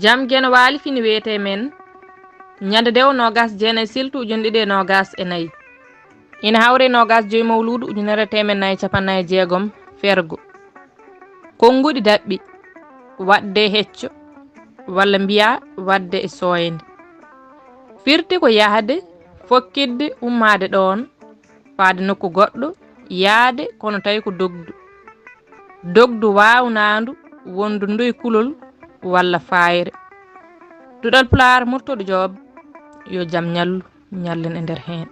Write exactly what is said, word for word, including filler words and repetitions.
Jam Geno Waali fini wiyetee men, ñande dewo noogas jeenayi siltu ujunere ɗiɗi e noogas e nayi. Ina hawre noogas joyi mawluudu ujunere teemeɗɗe nayi cappanɗe nayi e jeegom fergo. Konnguɗi daɓɓi, waɗde e hecco, walla mbiyaa waɗde e sooyde. Firti ko yahde, fokkitde, ummaade ɗoon, faade nokku goɗɗo, yahde kono tawi ko dogdu. Dogdu waawnaandu wondundu e kulol walla faayre. Duɗal Pulaar, Murtuɗo Joob, yo jam ñallu, ñallen e nder heen.